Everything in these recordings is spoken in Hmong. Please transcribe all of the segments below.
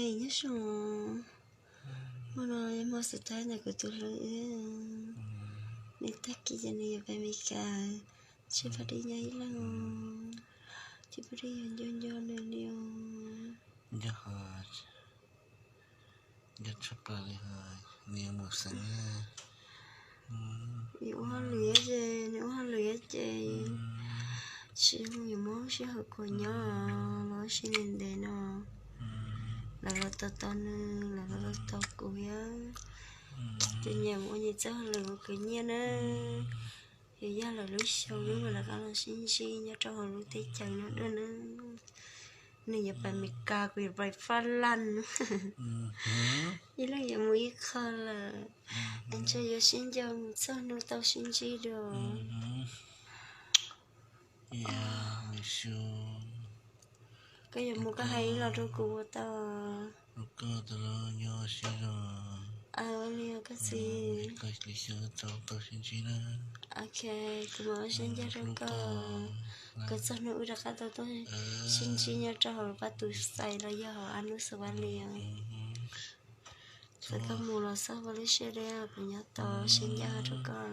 Nyob zoo, hmo no yog hmo xaum thaib ntawm kuv tus hlub wb. Nws tag kis ces nws yuav pais Meskas, tsis pab deb nyob ib leeg, tsis pab deb yuav nco nco nws li os. Nco tshaj plaws li os, nws yuav mus xeev. Nws ua hauj lwm ces, nws ua hauj lwm ces tsis zoo yuav muaj sij hawm khuam nyob los ua si ntev ntev no. Lawv los tos tos nws, lawv los tos tos kuv thiab. Ces nyias mus ua nyias txoj hauj lwm ua khwv nyiaj na. Yog yog lawv lub xyoo wb mam rov qab los sib ntsib nyob rau hauv lub teb chaws no dua na. Nws yuav pais Meskas, kuv yuav pais Fab Laj. Ib leeg yuav mus ib qho lawm. Es ntshe yuav sib nco mus txog hnub tau sib ntsib dua. Koj yuav mus koj hais ib los rau kuv ua tau. Ua li koj txiv. Ok, kuv mam ua siab ncaj rau koj. Kom txog hnub wb rov qab tau tuaj sib ntsib nyob rau hauv pab tus xais los yog hauv a nub xu vaj li os. Txawm koj mus los txhob ua lub siab deb, kuv nyob tos siab ncaj rau koj.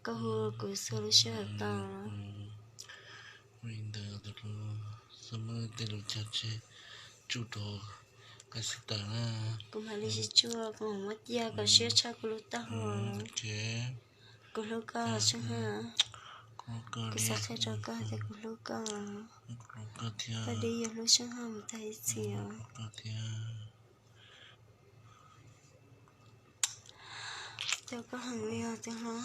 Koj hu kuv txhua lub sij hawm tau. Li ntawd xwb, muab tej lus cog tseg tsuj rau koj xwb tawm na. Kuv mam li sib tsuaj, kuv mam muab cia kom siab tshaj kuv lub taub hau. Kuv hlub koj Tsheej Haj. Kuv xav qhia rau koj tias kuv hlub koj. Koj dib yuav hlub Tsheej Haj mus tag ib txhis os. Cov koj heev li os tus hlob.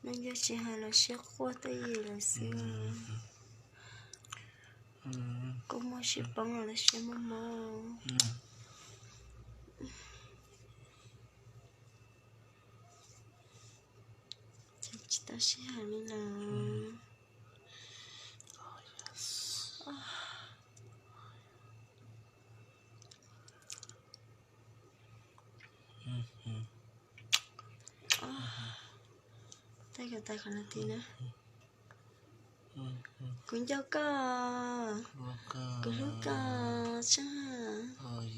Nws yeej tsis hais los siab quaj twj ywm lawm xwb. Kuj muaj sib poob los lawv siab mob mob. Tsis tau sib hais li lawm. Tej kom tais qhov no tid na. Kuv nco koj, kuv hlub koj Tsheej Haj.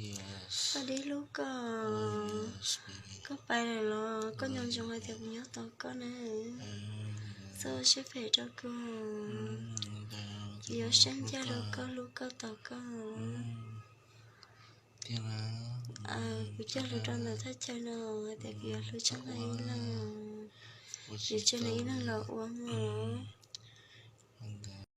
Koj dib hlub koj. Koj pais lawm los koj nco ntsoov hais tias kuv nyob tos koj na. Txhob siab phem rau kuv. Kuv yuav siab ncaj rau koj, hlub koj tos koj. Kuv cog lus rau ntawm thaj chaw no hais tias kuv yuav hlub Tsheej Haj ib leeg, yuav tseg nws ib leeg los ua mog.